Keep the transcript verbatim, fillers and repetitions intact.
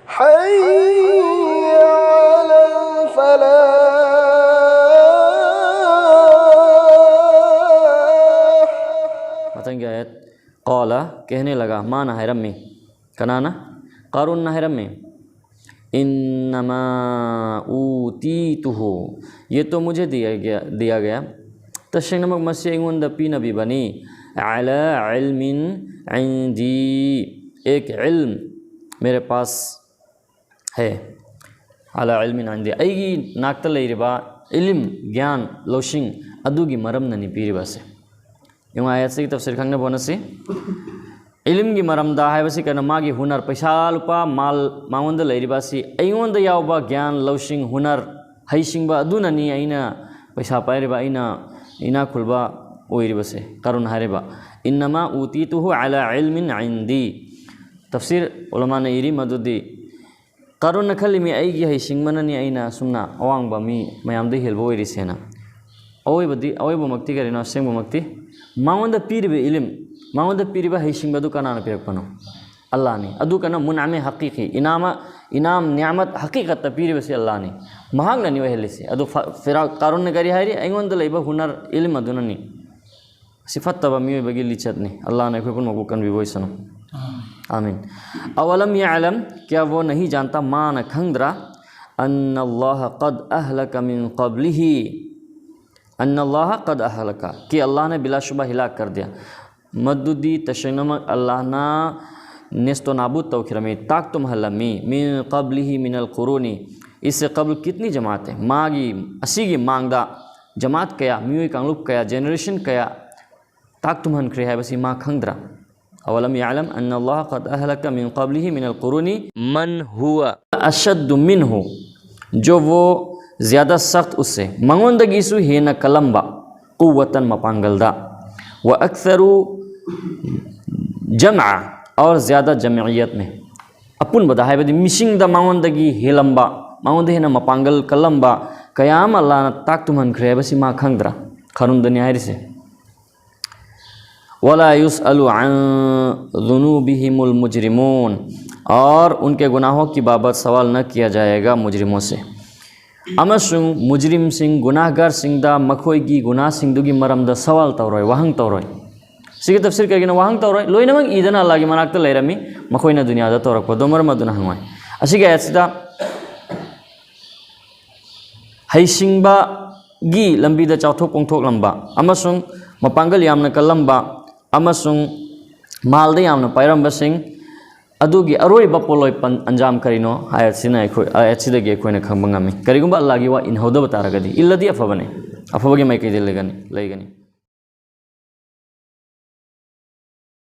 حي على الفلاح. ꯃꯊꯪꯒꯤ ꯑꯥꯌꯠ. قال, कहने लगा, ꯃꯥꯅ ꯍꯥꯏꯔꯝꯃꯤ. ꯀꯅꯥꯅ? ꯀꯥꯔꯨꯟꯅ ꯍꯥꯏꯔꯝꯃꯤ. إنما أوتيته, ये तो मुझे दिया गया, दिया गया. ꯇꯁꯦꯡꯅꯃꯛ ꯃꯁꯤ ꯑꯩꯉꯣꯟꯗ ꯄꯤꯅꯕꯤꯕꯅꯤ. على علم عندي, एक علم मेरे पास है. على علم عندي, ꯑꯩꯒꯤ ꯅꯥꯛꯇ ꯂꯩꯔꯤꯕ ꯏꯂꯤꯝ, ꯒ꯭ꯌꯥꯟ, ꯂꯧꯁꯤꯡ ꯑꯗꯨꯒꯤ ꯃꯔꯝꯅꯅꯤ ꯄꯤꯔꯤꯕ ꯑꯁꯦ. ꯌꯦꯡꯉꯨ, ꯑꯥꯌꯠꯁꯤꯒꯤ ꯇꯐꯁꯤꯔ ꯈꯪꯅꯕ ꯍꯣꯠꯅꯁꯤ. ꯏꯂꯤꯝꯒꯤ ꯃꯔꯝꯗ ꯍꯥꯏꯕꯁꯤ ꯀꯩꯅꯣ? ꯃꯥꯒꯤ ꯍꯨꯅꯔ, ꯄꯩꯁꯥ, ꯂꯨꯄꯥ, ꯃꯥꯜ, ꯃꯉꯣꯟꯗ ꯂꯩꯔꯤꯕ ꯑꯁꯤ ꯑꯩꯉꯣꯟꯗ ꯌꯥꯎꯕ ꯒ꯭ꯌꯥꯟ, ꯂꯧꯁꯤꯡ, ꯍꯨꯅꯔ, ꯍꯩꯁꯤꯡꯕ ꯑꯗꯨꯅꯅꯤ ꯑꯩꯅ ꯄꯩꯁꯥ ꯄꯥꯏꯔꯤꯕ, ꯑꯩꯅ ꯏꯅꯥꯛ ꯈꯨꯜꯕ ꯑꯣꯏꯔꯤꯕꯁꯦ꯫ ꯀꯥꯔꯨꯟ ꯍꯥꯏꯔꯤꯕ, "إنما أوتيته على علم عندي"꯫ ꯇꯐꯁꯤꯔ ꯎꯂꯃꯥꯅ ꯏꯔꯤ ꯃꯗꯨꯗꯤ, ꯀꯥꯔꯨꯟꯅ ꯈꯜꯂꯤꯃꯤ, "ꯑꯩꯒꯤ ꯍꯩꯁꯤꯡꯕꯅꯅꯤ ꯑꯩꯅ ꯑꯁꯨꯝꯅ ꯑꯋꯥꯡꯕ ꯃꯤ ꯃꯌꯥꯝꯗ ꯍꯦꯜꯕ ꯑꯣꯏꯔꯤꯁꯦꯅ"꯫ ꯑꯋꯣꯏꯕꯗꯤ, ꯑꯋꯣꯏꯕꯃꯛꯇꯤ ꯀꯔꯤꯅꯣ? ꯑꯁꯦꯡꯕꯃꯛꯇꯤ ꯃꯉꯣꯟꯗ ꯄꯤꯔꯤꯕ ꯏꯂꯤꯝ, ꯃꯉꯣꯟꯗ ꯄꯤꯔꯤꯕ ꯍꯩꯁꯤꯡꯕꯗꯨ ꯀꯅꯥꯅ ꯄꯤꯔꯛꯄꯅꯣ? ꯑꯜꯂꯥꯍꯅꯤ꯫ ꯑꯗꯨ ꯀꯩꯅꯣ? ꯃꯨꯟꯑꯃꯦ ꯍꯀꯤꯀꯤ, ꯏꯅꯥꯃ, ꯏꯅꯥꯝ, ꯅꯤꯌꯥꯃꯠ ꯍꯀꯤꯀꯠꯇ ꯄꯤꯔꯤꯕꯁꯤ ꯑꯜꯂꯥꯍꯅꯤ꯫ ꯃꯍꯥꯛꯅꯅꯤ ꯑꯣꯏꯍꯜꯂꯤꯁꯤ꯫ ꯑꯗꯨ ꯐ-, ꯐꯤꯔꯥꯎ, ꯀꯥꯔꯨꯟꯅ ꯀꯔꯤ ꯍꯥꯏꯔꯤ? "ꯑꯩꯉꯣꯟꯗ ꯂꯩꯕ ꯍꯨꯅꯔ, ꯏꯂꯤꯝ ꯑꯗꯨꯅꯅꯤ"꯫ ꯁꯤ ꯐꯠꯇꯕ ꯃꯤꯑꯣꯏꯕꯒꯤ ꯂꯤꯆꯠꯅꯤ꯫ ꯑꯜꯂꯥꯍꯅ ꯑꯩꯈꯣꯏ ꯄꯨꯝꯅꯃꯛꯄꯨ ꯀꯟꯕꯤꯕ ꯑꯣꯏꯁꯅꯨ꯫ ꯑꯥꯃꯤꯟ꯫ "أولم يعلم", क्या वो नहीं जानता, ꯃꯥꯅ ꯈꯪꯗ꯭ꯔꯥ? "أن الله قد أهلك من قبله"꯫ "أن الله قد أهلك", कि अल्लाह ने बिलाशुबा हिलाक कर दिया। ꯃꯗꯨꯗꯤ ꯇꯁꯦꯡꯅꯃꯛ ꯑꯜꯂꯥꯍꯅ ꯅꯦꯁꯇꯣ ꯅꯥꯕꯨꯗ ꯇꯧꯈꯤꯔꯝꯃꯤ, ꯇꯥꯛ ꯇꯨꯝꯍꯜꯂꯝꯃꯤ꯫ "من قبله من القرون", इससे قبل कितनी जमात है, ꯃꯥꯒꯤ, ꯑꯁꯤꯒꯤ ꯃꯥꯡꯗ ꯖꯃꯥꯠ ꯀꯌꯥ, ꯃꯤꯑꯣꯏ ꯀꯥꯡꯂꯨꯞ ꯀꯌꯥ, ꯖꯦꯅꯦꯔꯦꯁꯟ ꯀꯌꯥ ꯇꯥꯛ ꯇꯨꯝꯍꯟꯈ꯭ꯔꯦ ꯍꯥꯏꯕꯁꯤ ꯃꯥ ꯈꯪꯗ꯭ꯔꯥ? "أولم يعلم أن الله قد أهلك من قبله من القرون من هو أشد منه", जो वो ज़्यादा सख्त उससे, ꯃꯉꯣꯟꯗꯒꯤꯁꯨ ꯍꯦꯟꯅ ꯀꯜꯂꯝꯕ, "قوة", ꯃꯄꯥꯡꯒꯜꯗ, "وأكثر جمعا", और ज़्यादा जमइयत में, ꯑꯄꯨꯟꯕꯗ ꯍꯥꯏꯕꯗꯤ ꯃꯤꯁꯤꯡꯗ ꯃꯉꯣꯟꯗꯒꯤ ꯍꯦꯜꯂꯝꯕ, ꯃꯉꯣꯟꯗ ꯍꯦꯟꯅ ꯃꯄꯥꯡꯒꯜ ꯀꯜꯂꯝꯕ ꯀꯌꯥ ꯑꯃ ꯑꯜꯂꯥꯍꯅ ꯇꯥꯛ ꯇꯨꯝꯍꯟꯈ꯭ꯔꯦ ꯍꯥꯏꯕꯁꯤ ꯃꯥ ꯈꯪꯗ꯭ꯔꯥ? ꯀꯥꯔꯨꯟꯗꯅꯤ ꯍꯥꯏꯔꯤꯁꯦ꯫ "ولا يسأل عن ذنوبهم المجرمون", और उनके गुनाहों की बाबत सवाल न किया जाएगा मुजरिमों से. ꯑꯃꯁꯨꯡ ꯃꯨꯖꯔꯤꯝꯁꯤꯡ, ꯒꯨꯅꯥꯍꯒꯥꯔꯁꯤꯡꯗ ꯃꯈꯣꯏꯒꯤ ꯒꯨꯅꯥꯁꯤꯡꯗꯨꯒꯤ ꯃꯔꯝꯗ ꯁꯋꯥꯜ ꯇꯧꯔꯣꯏ, ꯋꯥꯍꯪ ꯇꯧꯔꯣꯏ꯫ ꯁꯤꯒꯤ ꯇꯐꯁꯤꯔ ꯀꯩꯒꯤꯅꯣ ꯋꯥꯍꯪ ꯇꯧꯔꯣꯏ? ꯂꯣꯏꯅꯃꯛ ꯏꯗꯅ ꯑꯜꯂꯥꯍꯒꯤ ꯃꯅꯥꯛꯇ ꯂꯩꯔꯝꯃꯤ, ꯃꯈꯣꯏꯅ ꯗꯨꯅꯤꯌꯥꯗ ꯇꯧꯔꯛꯄꯗꯣ ꯃꯔꯝ ꯑꯗꯨꯅ ꯍꯪꯉꯣꯏ꯫ ꯑꯁꯤꯒꯤ ꯑꯥꯌꯠꯁꯤꯗ ꯍꯩꯁꯤꯡꯕꯒꯤ ꯂꯝꯕꯤꯗ ꯆꯥꯎꯊꯣꯛ ꯄꯣꯡꯊꯣꯛꯂꯝꯕ ꯑꯃꯁꯨꯡ ꯃꯄꯥꯡꯒꯜ ꯌꯥꯝꯅ ꯀꯜꯂꯝꯕ ꯑꯃꯁꯨꯡ ꯃꯥꯜꯗ ꯌꯥꯝꯅ ꯄꯥꯏꯔꯝꯕꯁꯤꯡ ꯑꯗꯨꯒꯤ ꯑꯔꯣꯏꯕ ꯄꯣꯠꯂꯣꯏ ꯄꯟ-, ꯑꯟꯖꯥꯝ ꯀꯔꯤꯅꯣ? ꯑꯥꯌꯠꯁꯤꯅ ꯑꯩꯈꯣꯏ, ꯑꯥꯌꯠꯁꯤꯗꯒꯤ ꯑꯩꯈꯣꯏꯅ ꯈꯪꯕ ꯉꯝꯃꯤ꯫ ꯀꯔꯤꯒꯨꯝꯕ ꯑꯜꯂꯥꯍꯒꯤ ꯋꯥ ꯏꯟꯍꯧꯗꯕ ꯇꯥꯔꯒꯗꯤ, ꯏꯜꯂꯗꯤ ꯑꯐꯕꯅꯤ, ꯑꯐꯕꯒꯤ ꯃꯥꯏꯀꯩꯗ ꯂꯩꯒꯅꯤ, ꯂꯩꯒꯅꯤ꯫